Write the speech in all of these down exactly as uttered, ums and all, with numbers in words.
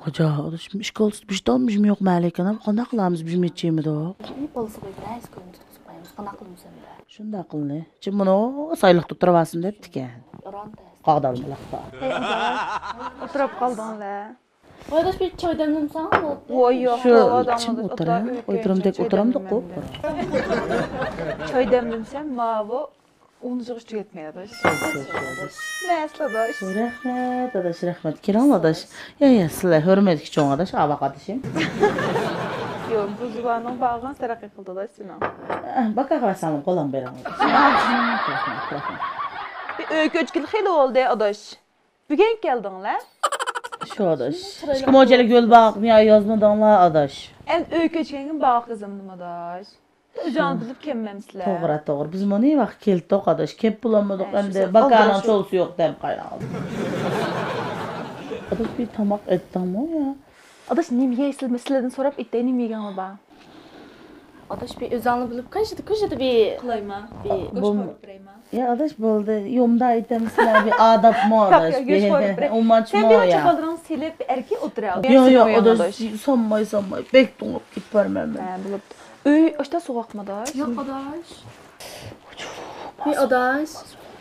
خوجا، ئاداش، ئىككى ئالتىسى بىر تالمىشىم يوق مەلىكىنىڭ. قانداق قىلامىز، بىر مېچىمىدۇق؟ ئى، بالىسى قويۇپ، رەئىس كۆيۈنى تۇتقۇزۇپ قويىمىز. قانداق قىلىمىز ئەمدى؟ شۇنداق قىلنى. چىم بۇنى سايلىق تۇتتۇرۇۋالسۇن دەپتىكەن. قاغدالمىلىقتا. ئولتۇرۇپ قالدىڭلار. ئاداش، بىر چاي دەملىمىسەڭ بولدى. ۋوي، يوق، شۇ يوق، ئاداش، ئىچىم ئاداش، ئوتۇرا، ئاداش، ئۆي ئولتۇرۇمدەك كەينىدە چاي ئولتۇرامدۇق دەملىمەم. چاي دەملىمىسەم، ماۋۇ ئون يىلغىچە تۈگەتمەي، ئاداش. مەسىلە، ئاداش. رەھمەت، ئاداش، رەھمەت. كېلىڭ، ئاداش. يا، يا، سىلەر ھۆرمەتكە چوڭ، ئاداش، ئاۋا قاتىشىم. يوق، بۇ زۇۋانىڭ بارغان تەرەققىي قىلدى، ئاداش، سېنىڭ. باكا قارىسام، قولۇم بېرىڭ. رەھمەت، رەھمەت. بىر ئۆي كۆچكىلى خېلى بولدى، ئاداش. بۈگۈن كەلدىڭلار؟ شۇ، ئاداش. ئىككى مۇنچىلىك يول باقمىيا يازمىدىڭلار، ئاداش. ئەمدى ئۆي كۆچكەنگە باغ قىزىمدىم، ئاداش. ئۆزۈڭلار بىلىپ كەلمەمسىلەر. توغرا، توغرا. بىز مۇنى ۋاقىت كەلدۇق، ئاداش. كەپ بولالمىدۇق. ھە، ئەمدى شۇ باكانىڭ چولىسى يوق دەپ قاينالدى. ئاداش، بىر تاماق ئەتتىڭمۇ يا؟ ئاداش، نېمە يەيسىلەر؟ سىلەردىن سوراپ ئېيتاي، نېمە يېگەڭلار بار؟ ئاداش، بىر ئۆزۈڭلار بىلىپ كەلشىدە، كۆشىدە بىر. قىلايما؟ بىر. بولم-، يا، ئاداش، بولدى. يۇمدا ئېيتامسىلەر، بىر ئادابمۇ، ئاداش، ياق، ياق، بىر ئۇماچمۇ، سەن بىر يا. چاپانلىرىڭنى سېلىپ، بىر ئەركە ئولتۇر، يا. ياق، ياق، ئاداش، سالماي، سالماي. بەك توڭلاپ كېتىپ بارىمەن مەن. ھە، بولۇپتۇ. ئۆي ئاشتا سوغۇقمۇ، ئاداش؟ ياق، ئاداش. ۋى ئاداش،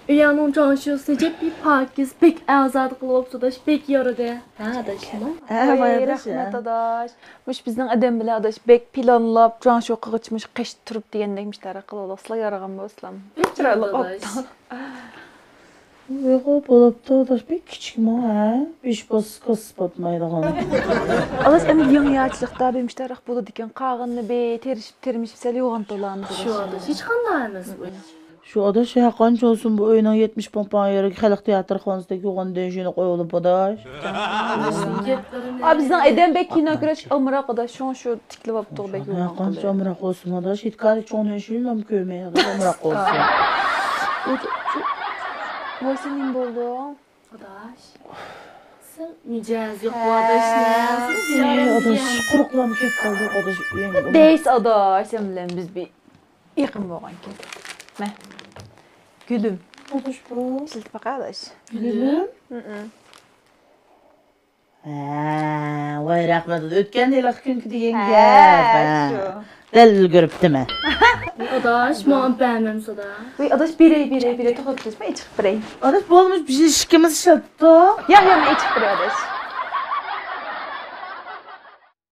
ئۆيەڭنىڭ جۇاڭشيۇسىنى جەپ بىر پاكىز، بەك ئەزادە قىلىۋاپسۇ ئاداش، بەك يارىدى. ھە ئاداش، شۇنداق. ھە، ۋاي، ۋاي ئاداش، رەھمەت ئاداش. مۇشۇ بىزنىڭ ئادەم بىلەن ئاداش بەك پىلانلاپ، جۇاڭشيۇ قىلغۇچە مۇشۇ قېشتا تۇرۇپ دېگەندەك مۇشۇ تەرەققىي قىلىۋالدۇق. سىلەر يارىغان بولسىلا. بەك چىرايلىق بولۇپتۇ. يوق، بولۇپتۇ، ئاداش، بەك كىچىكمۇ، ھە؟ بەش باسقۇچ پاتمايدىغان. ئاداش، ئەمدى يېڭى ياچلىقتا بىر مۇشتەرەق بولىدىكەن، قاغىنىنى بىر تىرىشىپ، تىرمىشىپ سەل يوغان تولامىز. شۇ ئاداش، ھېچقانداق ئەمەس بۇ. شۇ ئاداش، ھەر قانچە بولسۇن، بۇ ئۆينىڭ يەتمىش پوڭ پاڭ يېرىگە خەلق تىياتىرخانىسىدەك يوغان دېيىشىنى قويۇۋېلىپ ئاداش. ئا، بىزنىڭ ئادەم بەك كىنو كۆرۈش ئامراق ئاداش، شۇڭا شۇ تىكلىۋاپتۇق بەك يوغان قىلىپ. قانچە ئامراق بولسۇن ئاداش، ھېيتگاھلىق چوڭ نەشىنىمۇ كۆرمەي ئاداش، ئامراق بولسۇن. ۋاي، سەن نېمە بولدۇڭ؟ ئاداش. سەن مىجەز يوق ئاداش، نە؟ ئاداش، قۇرۇقلام كېتىپ قالدى ئاداش، ئۆيۈڭگە. دەيس ئاداش، سەن بىلەن بىز بىر يېقىن بولغانكەن. مە. گۈلۈم. ئاداش بۇ. ئىشلىتىپ باقە ئاداش. گۈلۈم؟ ھە، ۋاي رەھمەت، ئۆتكەن ھېلىقى كۈنكى دېگەن گەپ. ھە، شۇ. دەل ئۈلگۈرۈپتىمەن. ئاداش، ماڭا بەرمەمسىز ئاداش؟ ۋاي ئاداش، بېرەي، بېرەي، بېرەي، توختاپ تۇرسىمۇ، ئېچىقىپ بېرەي. ئاداش، بولمىش، بىز ئىككىمىز ئىشلەتتۇق. ياق، ياق، مەن ئېچىقىپ بېرەي ئاداش.